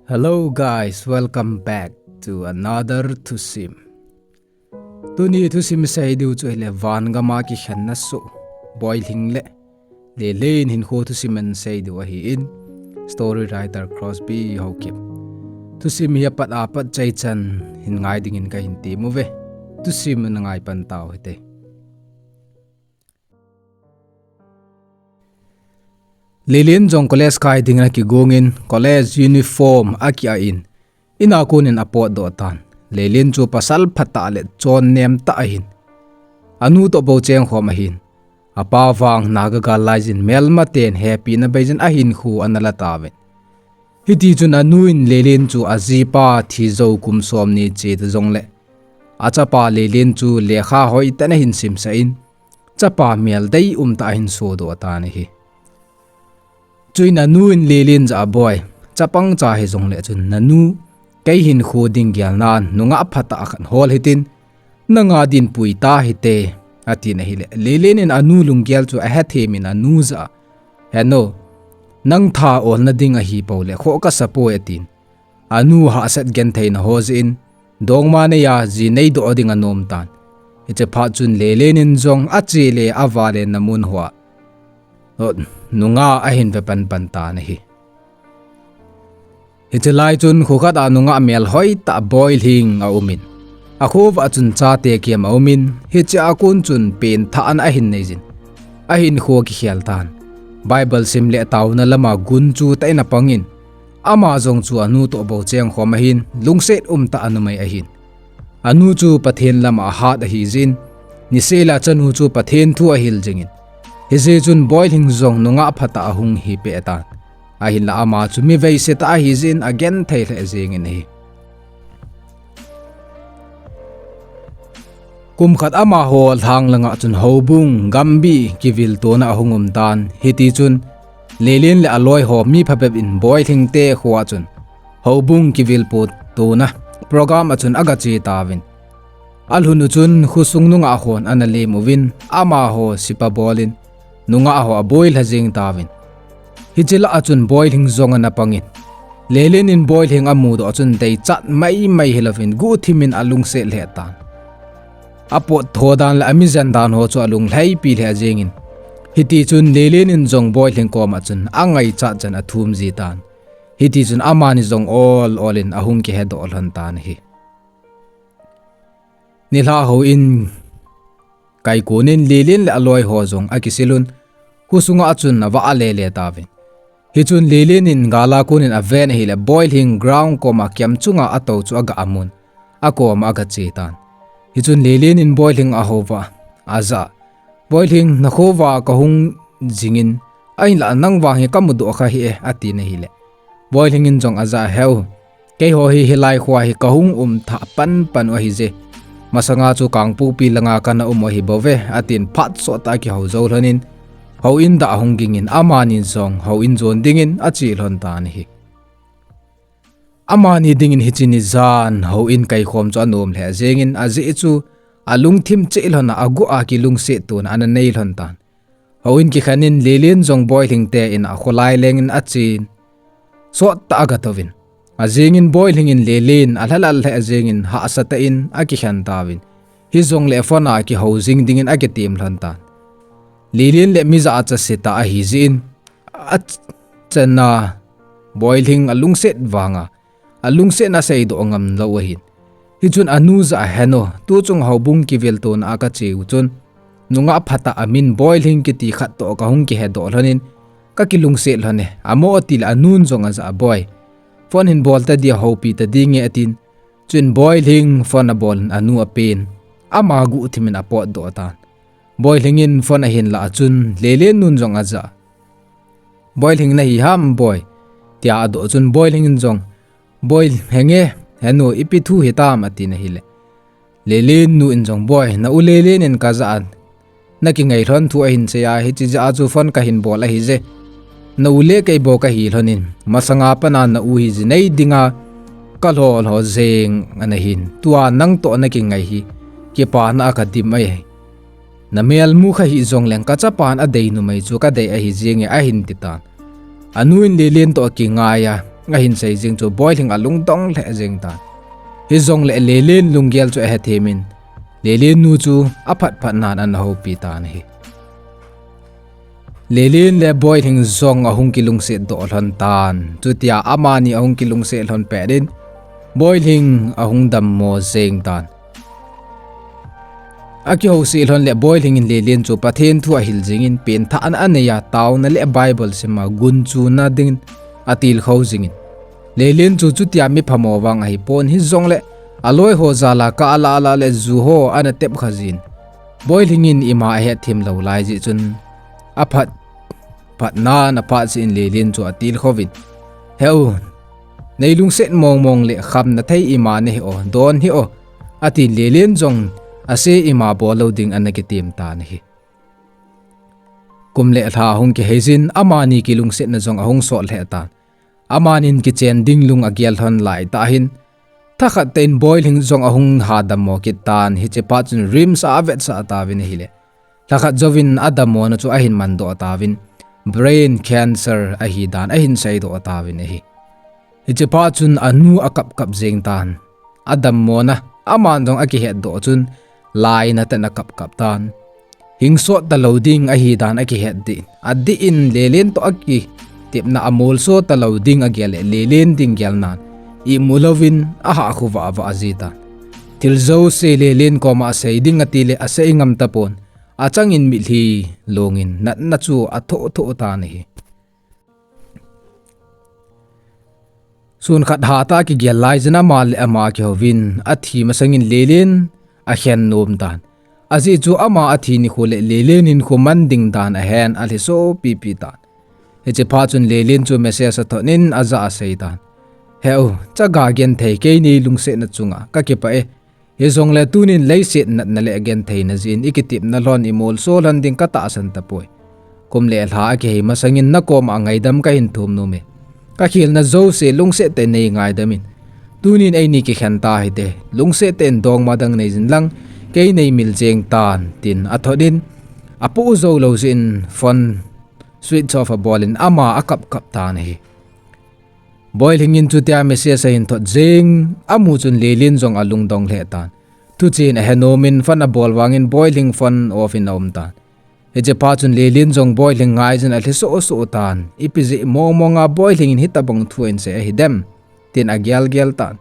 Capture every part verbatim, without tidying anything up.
Hello guys, welcome back to another thusim. Tuni thusim seidiu chu ahile van gama kikhenna soh Boilhing le Lelen hinkho thusim in seidiu ahin, story writer Crosby Haokip. Thusim hi apat apat chaichan hin ngai dingin kahin temuve. Thusim na ngai pan tau hite. Lelen jong college kai dingin akigongin college uniform akiah in, in a konin apotdoh tan. Lelen chu pasal phatah le chonnem tah ahin, anu toh bou chengkhom ahin. Apa vang Naga gal laijin melmaten hepina beijin ahinkho ana la tauvin. Hitichun anu in Lelen chu ajipa thi jou kum somni cheta jongle, achapa Lelen chu lekha hoitah in ahin simsah in, chapa mel deium tah ahin sodoh tan ahi. Chuin anu in Lelen jah a, Boi, chapang cha hijongle chun nanu kei hinkho ding gelnan nungah phatah khat hol hitin, nanga dinpui ta hite, atin ahile, Lelen in anu lunggel chu ahethemin anu jah a, Henu, nang tha olna ding ahipou le khoh kasapoi, atin. Anu hahsat gentheina ho jeh in, dongma neiya ji neidoh ding anom tan. Hiche phat chun Lelen in jong ache le avalenna mun hoa nungah ahin ve panpan tan ahi. Hiche lai chun khokhat a nungah melhoitah Boilhing aumin, akhovah chun chate kiam aumin, hiche a kon chun penthahna ahin neijin, ahinkho akikhel tan. Bible sim le taona lama gunchu tah in apangin, ama jong chu anu toh bou chengkhom ahin, lungset umtah a numei ahin. Anu chu Pathen lama ahat ahijin, niseh le achanu chu Pathen thu ahil jingin, hijeh chun Boilhing jong nungah phatah ahung hipeh tan. Ahinla ama chu mi veise tah ahijin agenthei lheh jengin ahi. Kum khat amaho lhang langa chun houbung gambi kiviltona ahung umtan, hitichun Lelen le aloiho mi phabep in Boilhing te khoa chun houbung kivilpotona program a chun agache tauvin. Alhun u chun khosung nungah hon ana lem uvin, amaho sipa bolin nungah ho aboilha jeng tauvin. Hiche lah a chun Boilhing jong ana pangin, Lelen in Boilhing amudoh chun deichat maimai hilouvin guhthimin alungset lheh tan. Apot tho dan le amijen dan ho chu alunglhaipi lheh jengin, hitichun Lelen in jong Boilhing koma chun angaichat chan athum jitan. Hitichun amani jong ol olin ahung kihedoh lhon tan ahi. Nilhah houin kaikonin Lelen le aloiho jong akisilun, khosunga chun avah alele tauvin. Hichun Lelen in gala konin aven ahile Boilhing ground koma kem chunga atou chu aga amun, akoma agache tan. Hichun Lelen in Boilhing ahouva, ajah a, Boilhing, nakhova kahung jingin, ahinlah nang vang hi kamudoh kha hih e, atin ahile, Boilhing in jong ajah a, Heu, keiho hi hilai khoa hi kahung umthah panpan u ahije. Masanga chu Kangpokpi langa kana um u ahibouve, atin phat sottah a kihou jou lhonin, houin dah ahung gingin amani jong houin jon dingin ache lhon tan ahi. Amani dingin hiche nijan houin kaikhom chu anom lheh jengin, ajeh chu alungthim cheh lhona aguh a kilungsettona ana nei lhon tan. Houin kikhenin Lelen jong Boilhing te in a kholai lengin achen, sottah a agatouvin. Ajingin Boilhing in Lelen alhalal lheh jengin hahsatah in akikhen tauvin. Hijongle phone a kihou jing dingin akitem lhon tan. Lelen le mijah a chasetah ahijeh in, achana Boilhing alungset vanga alungsetna seidoh ngamlou ahin. Hichun anu jah a, Henu, tuchung houbung kiviltona a kacheu chun nungah phatah amin Boilhing kiti khat toh kahung kihedoh lhonin, kakilungset lhon e, amo atile anun jong ajah a, Boi, phone hin bol tadi, ahoupi tadinge, atin. Chuin Boilhing phone abolin anu apen, ama guhthimin apotdoh tan. Boilhing in phone ahin lah a chun Lelen nun jong ajah a, Boilhing nahi ham Boi, tia adoh chun Boilhing in jong, Boi, henge, henu, ipi thu hitam, atin ahile, Lelen nu in jong, Boi, na u Lelen in kajah a nakingai lhon thu ahin seiya, hiche jeh a chu phone kahin bol ahije. Na u le kei bou kahi lhonin, masanga pana na u hi jinei dinga kalho lho jeng anahin, tua nang toh nakingai hi kipana a kadim ahi. Na mel mu kha hih jongleng ka chapan a dei numei chu ka dei ahi jenge ahin ti tan. A nu in Lelen toh a kingai a, ahin sei jing chu Boilhing a lungdong lheh jeng tan. Hijongle Lelen lunggel chu ahe them in, Lelen nu chu a phat phat nan ana houpi tan ahi. Lelen le Boilhing jong ahung kilungset doh lhon tan. Chutia amani ahung kilungset lhon pet in, Boilhing ahung dammo jeng tan. Akihouset lhon le Boilhing in Lelen chu Pathen thu ahil jingin, pengthahna anei a, taona le Bible sima gunchuna dingin atilkhou jingin. Lelen chu chutia mi phamo vang ahipon, hijongle aloi ho jal a kah lah lah le ju ho ana tep kha jin. Boilhing in ima ahet them lou lai jeh chun, a phat phat nan a phat jeh in Lelen chu atilkhou vin, "He u, nei lungset mong mong le khamna thei ima nahi o, don hih o," atin Lelen jong ase ima bol lou ding ana kitem tan ahi. Kum le lha ahung kihei jin, amani kilungsetna jong ahung sot lheh tan. Amanin kichen ding lung agel lhon lai tah hin, thakhat tah in Boilhing jong ahung ha dammo kit tan, hiche phat chun RIMS a avetsah tauvin ahile, lhakhat jouvin adammona chu ahin mandoh tauvin, brain cancer ahi dan ahin seidoh tauvin ahi. Hiche phat chun anu akap kap jeng tan. Adammona, aman jong akihet doh chun, lainat in akap kap tan. Hingsot talou ding ahi dan akihet dih in, adih in Lelen toh akitepna amolso talou ding agel le Lelen ding gelnan imu louvin ahahkhu vah vah ji tan. Thil jouse Lelen koma asei ding ati le asei ngam tapon, achangin mitlhi longin natna chu athoh thoh tan ahi. Sun khat hatah a kigel lai jin ama le ama kihouvin, athi masangin Lelen akhen nom tan. Ajeh chu ama athi nikho le Lelen hinkho man ding dan ahen alhiso pipi tan. Hiche phat chun Lelen chu message athot in ajah a asei tan. He u, chaga genthei, keini lungsetna chunga kakipah e. Hijongle tunin leiset natna le gentheina jeh in ikitepna lhon imolso lhon ding katahsan tapoi. Kum le lha akihei masangin nakoma ngaidam kahin thum nom e. Kakhelna jouse lungset tah in nei ngaidam in. Tunin eini kikhen tahite, lungset tah in dongma dang nei jin lang, kei nei mil jeng tan, tin athot in, apoh jou lou jeh in phone switch off abol in ama akap kap tan ahi. Boilhing in chutia message ahin thot jeng amu chun Lelen jong alungdong lheh tan. Thuchen ahe nom in phone abol vangin Boilhing phone off in aum tan. Hiche phat chun Lelen jong Boilhing ngai jin alhiso so tan. Ipi jeh mong mong a Boilhing in hitobang thu ahin sei ahi dem, tin agel gel tan.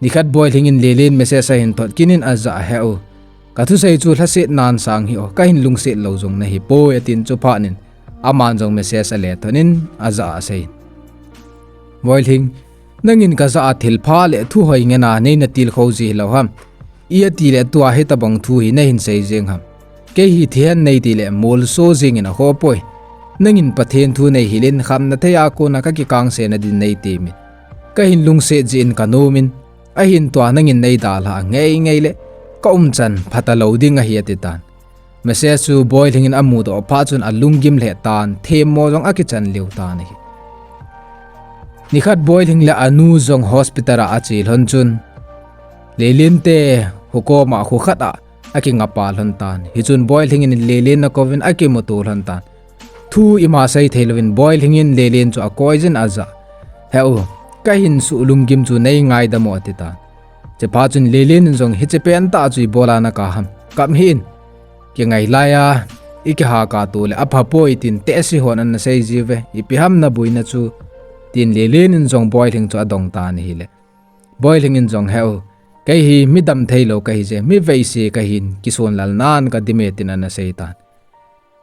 Nikhat Boilhing in Lelen message ahin thot kit in ajah a, He u, kathusei chu lhaset nan sang hih o, kahin lungset lou jong nahi poi, atin chuphat in aman jong message ale thot in ajah a asei in, Boilhing, nangin kajah a thilpha le thu hoi ngen a neina tilkhou ji hilou ham? Ijeh iti le tua hitobang thu hi nahin sei jeng ham? Kei hi thihen nei ti le molso jeng in akhoh poi. Nangin Pathen thu neihil in khamna thei a kona kakikangse na din neiti min. Kahin lungset jeh in kanom in, ahin tua nangin nei dalha ngei ngei le, kaumchan phatalou ding ahi, ati tan. Message chu Boilhing in amudoh phat chun alunggim lheh tan, themmo jong akichan lheh tan ahi. Nikhat Boilhing le anu jong hospital a ache lhon chun, Lelen te hukoma khu khat a akingapah lhon tan. Hichun Boilhing in Lelen akouvin akimuto lhon tan. Thu ima sei thei louvin Boilhing in Lelen chu akoi jin ajah, He u, kahin suh lunggim chu nei ngaidam o, ati tan. Chuphat chun Lelen in jong, Hiche pentah chu ibola nakap ham? Kap hih in. Kingai lai a ikihakap to le apha poi, tin tehse hon ana sei jiuve. Ipi ham naboina chu? Tin Lelen in jong Boilhing chu adong tan ahile, Boilhing in jong, He u, kei hi midam theilou kahi je, mi veise kahin, kisonlal nan kadim e, tin ana sei tan.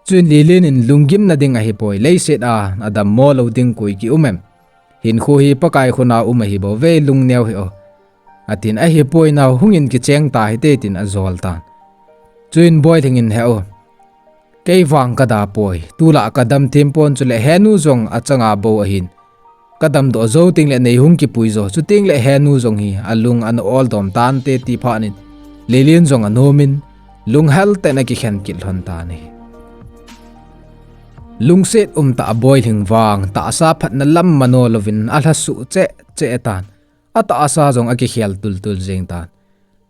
Chuin Lelen in, Lunggimna ding ahipoi, leiset a adammo lou ding koi kium em? Hinkho hi Pakai khut a um ahi bouve, lungneo hih o, atin, Ahipoi nao, hungin kicheng tahite, tin ajol tan. Chuin Boilhing in, He u, kei vang kada poi, tulai kadam them pon, chule henu jong achanga bou ahin, kadamdoh jou teng le nei hung kipui jo, chuteng le henu jong hi alung ana oldom tante, ti phat in Lelen jong anom in, lunghel tah in akikhen kit lhon tan ahi. Lungset umtah a Boilhing vang tahsa phatna lam mano louvin alhasuh cheh cheh tan. Atahsa jong akikhel tul tul jeng tan.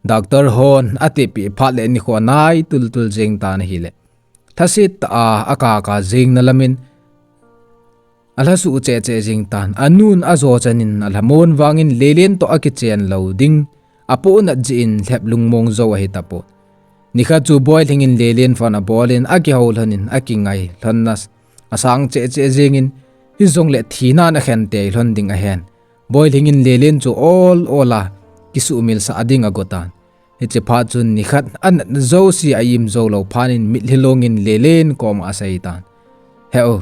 Doctor hon atepeh phat le nikho anai tultul jeng tan ahile, lhaset tah a akaka jeng na lamin alhasuh cheh cheh jeng tan. Anun ajo chanin alhamon vangin Lelen toh akichen lou ding apohnat jeh in lhep lungmong jou ahi tapon. Nikhat chu Boilhing in Lelen phone abol in akihou lhonin akingai lhonna asang cheh cheh jengin, hijongle thinan akhen tei lhon ding ahen, Boilhing in Lelen chu ol ol a kisuhmilsah ding ago tan. Hiche phat chun nikhat anatna jouse a-im jou lou phat in mitlhi longin Lelen koma asei tan. He u,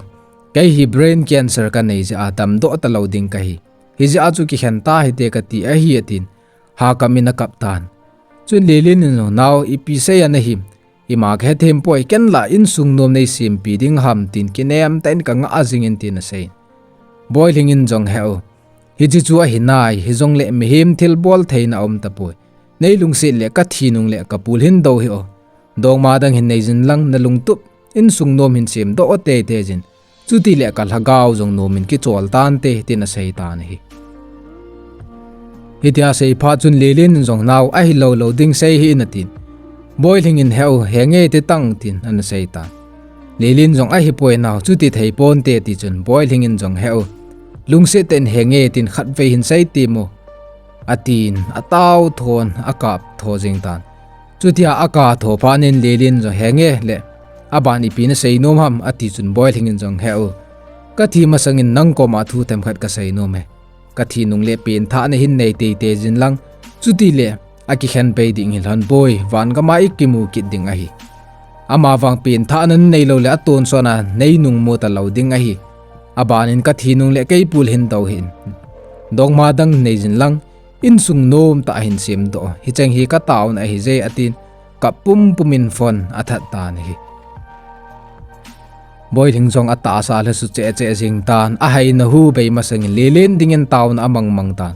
kei hi brain cancer kanei jeh a damdoh talou ding kahi. Hijeh a chu kikhen tahite kati ahi atin, hakam in akap tan. Chun Lelen in jong, nao, ipi sei a nahim, ima kahethem poi, ken la insung nom neisempeh ding ham tin kinem tah in kangah jingin tin asei. Boilhing in jong, he u, hiche chu ahi nai, hijongle mihem thilbol theina aum tapoi. Neilungset le kathi nungle kapul hin dou hih o. Dongma dang hin neijin lang nalungtup, insung nom hin semdoh teitei jin. Chutile kalhagao jong nomin kichol tante tin asei tan ahi. Hitia asei phat chun Lelen in jong, nao, ahilou lou ding sei hih in atin. Boilhing in, he u, henge ti tang tin ana sei tan. Lelen jong, ahipoi nao, chuti thei ponte ati chun Boilhing in jong, he u, lungset tah in henge tin khatvei hin sei temo, atin atao thon akap tho jeng tan. Chutia akap tho phat in Lelen jong, henge le, aban ipi nasei nom ham ati chun Boilhing in jong, he u, kathi masangin nang koma thu themkhat kasei nom e. Kathi nungle penthahna hin nei teitei jin lang, chutile akikhen pei ding hilhon poi, van gama ikimu kit ding ahi. Amavang penthahna nanei loule atonsot a neinung mu talou ding ahi. Abanin kathi nungle keipul hin dou hih in, dongma dang neijin lang, insung nom tah hin semdoh, hicheng hi kataona ahije atin, kap pumpum in phone athat tan ahi. Boilhing jong atahsa alhasuh cheh cheh jeng tan, ahaina hu bei masangin Lelen dingin taona amang mang tan.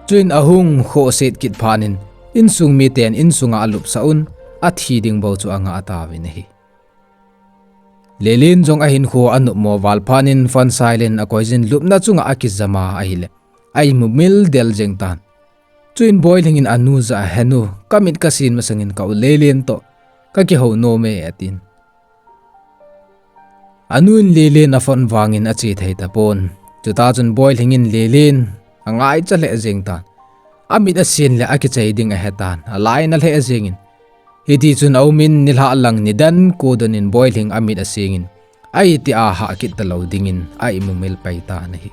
Chuin ahung khohset kit phat in, insung miten insunga alupsah un, athi ding bou chu angah tauvin ahi. Lelen jong ahinkho anopmo val phat in phone silent akoijin lupna chunga akijama ahile, a-imumil del jeng tan. Chuin Boilhing in anu jah a, he nu, kamit kasin masangin ka-u Lelen toh kakihou nom e atin. Anu in Lelen aphone vangin ache thei tapon. Chuta chun Boilhing in Lelen angaicha lheh jeng tan. Amit asin le akichai ding ahetan, alainat lheh jengin. Hitichun aumin nilhah lang nidan ko don in Boilhing amit asingin, a-itia hah kit talou dingin a-imumil pai tan ahi.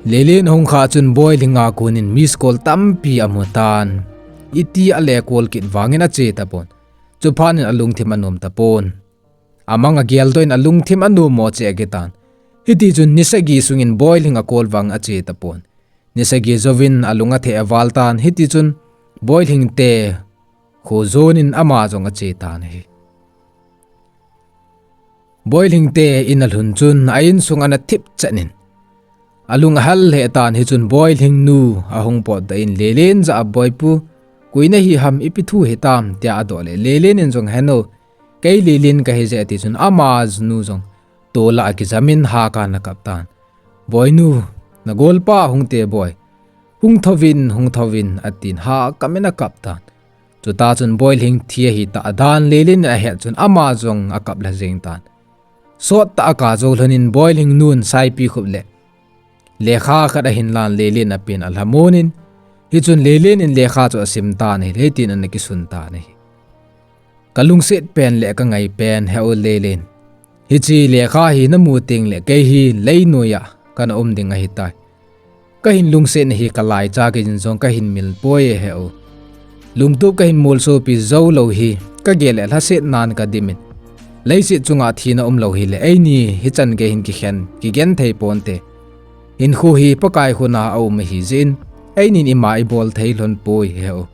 Lelen ahung khah chun Boilhing a konin miss call tampi amu tan. Iti ale call kit vangin ache tapon. Chuphat in alungthim anom tapon. Amang ageldoh in alungthim anommo cheh akitan. Hitichun ni sagi sungin Boilhing a call vang ache tapon. Ni sagi jouvin alung atheh aval tan, hitichun Boilhing te kho jonin ama jong ache tan ahi. Boilhing te in alhun chun a-insung ana thip chet in alung ahal lheh tan, hichun Boilhing nu ahung potdoh in Lelen jah a, Boipu, koi nahi ham, ipi thu hitam, tia adoh le Lelen in jong, he nu, kei Lelen kahi je ati chun ama nu jong tol a akijamin haka ana kap tan. Boinu, nagolpa hung te Boi. Hung thouvin, hung thouvin, atin hakam in akap tan. Chuta chun Boilhing thi ahitah dan Lelen in ahet chun ama jong akap lha jeng tan. Sottah a akap jou lhonin Boilhing nun Saipikhup le lekha khat ahin lan Lelen apen alhamonin, hichun Lelen in lekha chu asim tan ahi, hitin ana kisun tan ahi. Kalungset pen le kangai pen, he u Lelen. Hiche lekha hi namu teng le kei hi leinoi a kana um ding ahitai. Kahin lungset na hi kalaicha kijin jong kahin mil poi e, he u. Lungtup kahin molsopi jou lou hi kagel le lhaset nan kadimin. Leiset chunga thina um lou hile eini hichan gei hin kikhen, kigenthei ponte. Hinkho hi Pakai khut a aum ahi jeh in, einin ima ibol thei lhon poi, he u.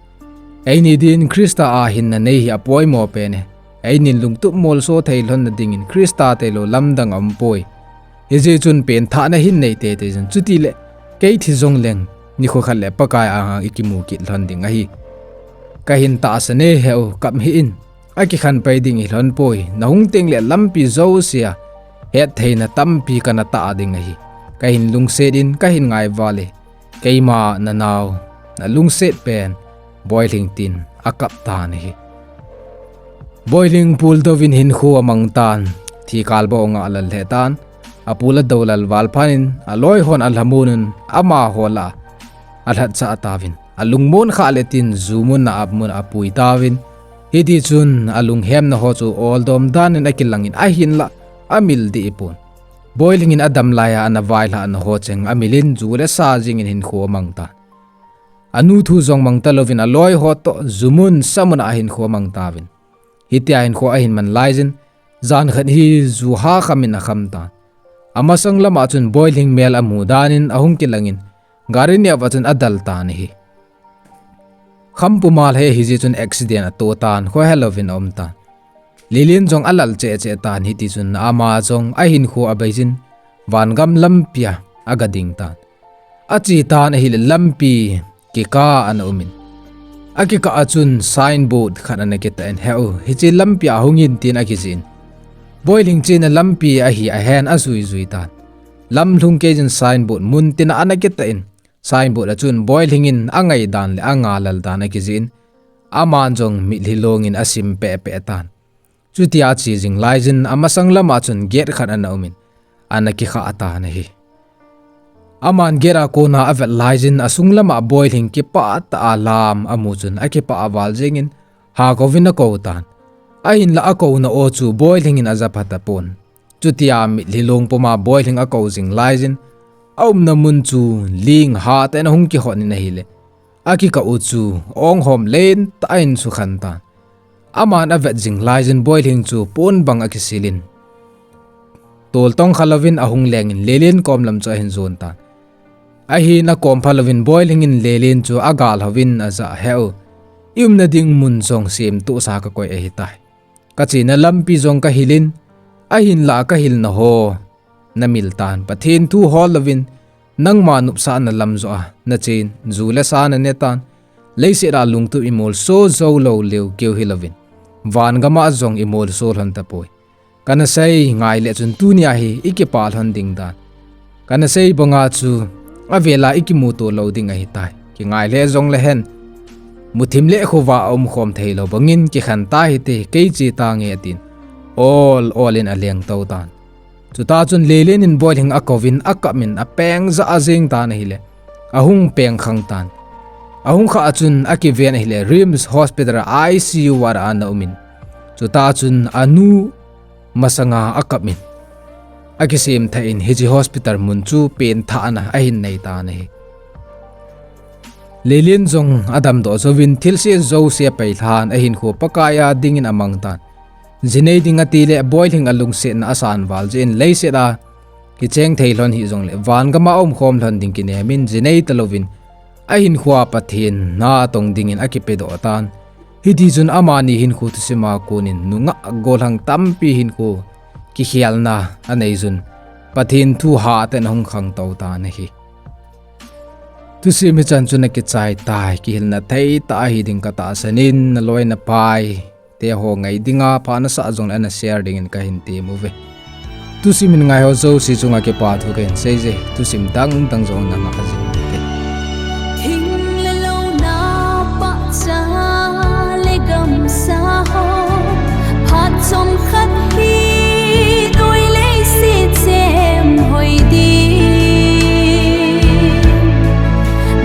Eini din Christa a hinna nei hi apoimo pen e. Einin lungtup molso thei lhon na dingin Christa tailou lamdang aumpoi. Hijeh chun penthahna hin nei teitei jin, chutile kei thi jongleng nikho khat le Pakai anga ikimu kit lhon ding ahi. Kahin tahsan e, he u, kap hih in. Akikhen pai ding hilhon poi, nahung teng le lampi jousea hettheina tampi kana tah ding ahi. Kahin lungset in, kahin ngaival e. Keima nanao alungset pen Boilhing tin akap tan ahi. Boilhing puldouvin hinkho amang tan, thikal bou anga lal lheh tan, apul adou lal val phat in, aloi hon alhamon un, amaho lah a alhatchah tauvin, alungmon khah le tin, ju mun a apmun apui tauvin, hitichun alunghemna ho chu oldom dan in akilangin ahinlah amil dih ipon. Boilhing in adam laiya ana vailhahna ho cheng amil in ju le sa jingin hinkho amang tan. Anu thu jong mang talouvin aloi ho toh jumun samun a hinkho amang tauvin. Hitia hinkho ahin man laijin, jan khat hi ju ha kham in akham tan. Amasang lama chun Boilhing mel amu dan in ahung kilangin, gari neo a chun adal tan ahi. Kham puma lheh hijeh chun accident ato tan, khohelouvin aum tan. Lelen jong alal cheh cheh tan, hitichun ama jong ahinkho abeijin, vangam lampia aga ding tan. Ache tan ahile lampi kikah ana umin, akikah a chun signboard khat ana kitah in, heu, hiche lampia hungin tin akijih in, Boilhing chena lampi ahi ahen ajui jui tan. Lam lhung kei jin signboard mun tina ana kitah in, signboard a chun Boilhing in angaidan le anga lal dan akijih in, aman jong mitlhi longin asim pehpeh tan. Chutia ache jing laijin amasang lama chun gate khat ana umin, ana kikhah tan ahi. Aman gate a kona avet laijin asung lama Boilhing kipah tah a lam amu chun akipah val jengin, ha kouvin akou tan. Ahinlah akouna o chu Boilhing in ajapha tapon. Chutia mitlhi long puma Boilhing akou jing laijin, aumna mun chu ling hatah in ahung kihot in ahile, akikah u chu onghom lentah in sukhan tan. Aman avet jing laijin Boilhing chu pon bang akisil in, toltong khalouvin ahung lengin Lelen kom lam chu ahin jon tan. Ahin akom phalouvin Boilhing in Lelen chu agal houvin ajah, heu, iumna ding mun jong semtohsa kakoi ahitai. Kachena lampi jong kahil in, ahinlah kahilna ho namil tan. Pathen thu hol louvin, nangma nopsahna lam joh a nachen, ju le sa nane tan. Leiset a lungtup imolso jou lou leu keu hilouvin, vangam a jong imolso lhon tapoi. Kana sei ngai le chun tunia hi ikipah lhon ding dan. Kana sei banga chu avela ikimuto lou ding ahitai. Kingai le jongle hen, muthim le khovah a umkhom theilou bangin kikhen tahite, kei che tange atin, ol ol in aleng tou tan. Chuta chun Lelen in Boilhing akouvin akap in apeng jah a jeng tan ahile, ahung peng khang tan. Ahung khah a chun akiven ahile RIMS Hospital a ICU ward a ana umin, chuta chun anu masanga akap in, akisem thah in hiche hospital mun chu penthahna ahin nei tan ahi. Lelen jong adamdoh jouvin thilse jouse apeilhan ahinkho Pakai a dingin amang tan. Jinei ding atile Boilhing alungsetna asan val jeh in leiset a kicheng thei lhon hijongle vangam a umkhom lhon ding kinem in jinei talouvin ahinkhoa Pathen natong dingin akipedoh tan. Hitichun amani hinkho thusima konin nungah gollhang tampi hinkho kikhelna aneijun, Pathen thu hatah in ahung khangtou tan ahi. Thusim hichan chun akichai tai, kihilna theitah ahi ding katahsan in, naloi napai teho ngai dinga pha nasah jongle ana share dingin kahin tem uve. Thusim hin ngaiho jouse chunga kipathu kahin seije, thusim dangdang jong nangah jing ute. Thing le lou na pahcha le gamsa ho, phat chomkhat hi noi leiset chem hoi ding.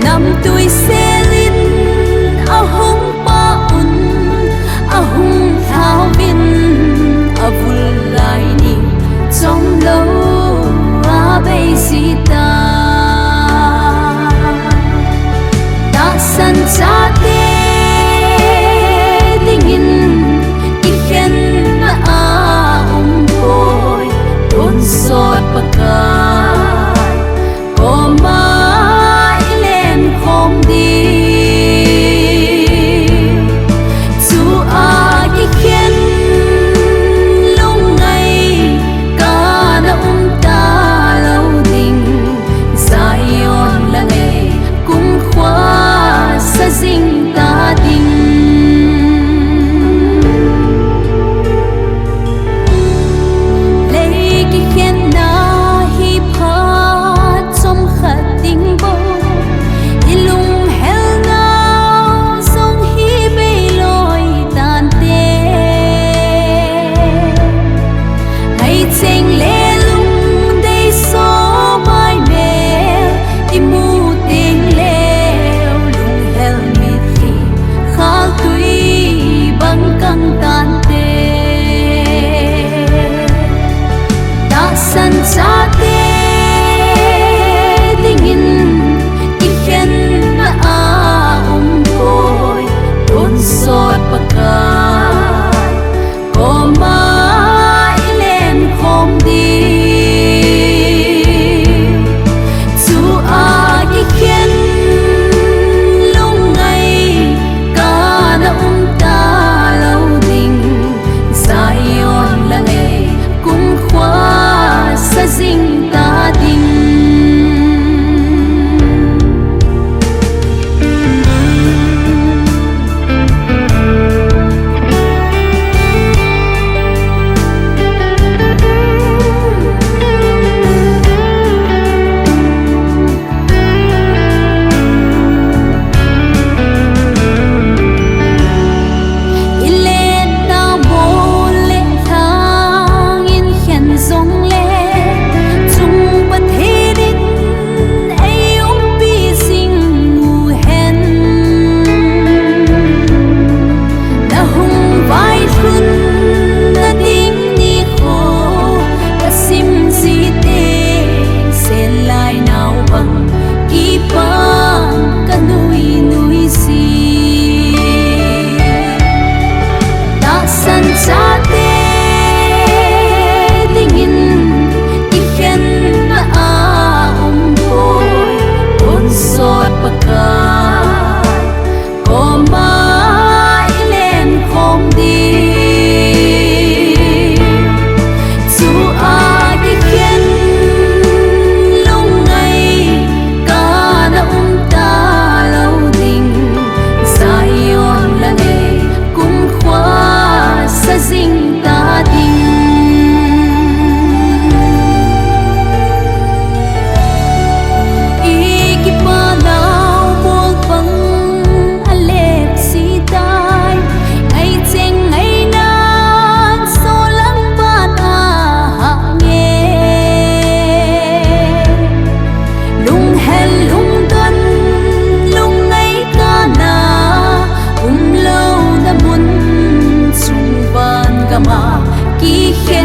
Namtui selin ahung pah un, ahung lhauvin avul lai ni, chomlou a bei jita. ikhe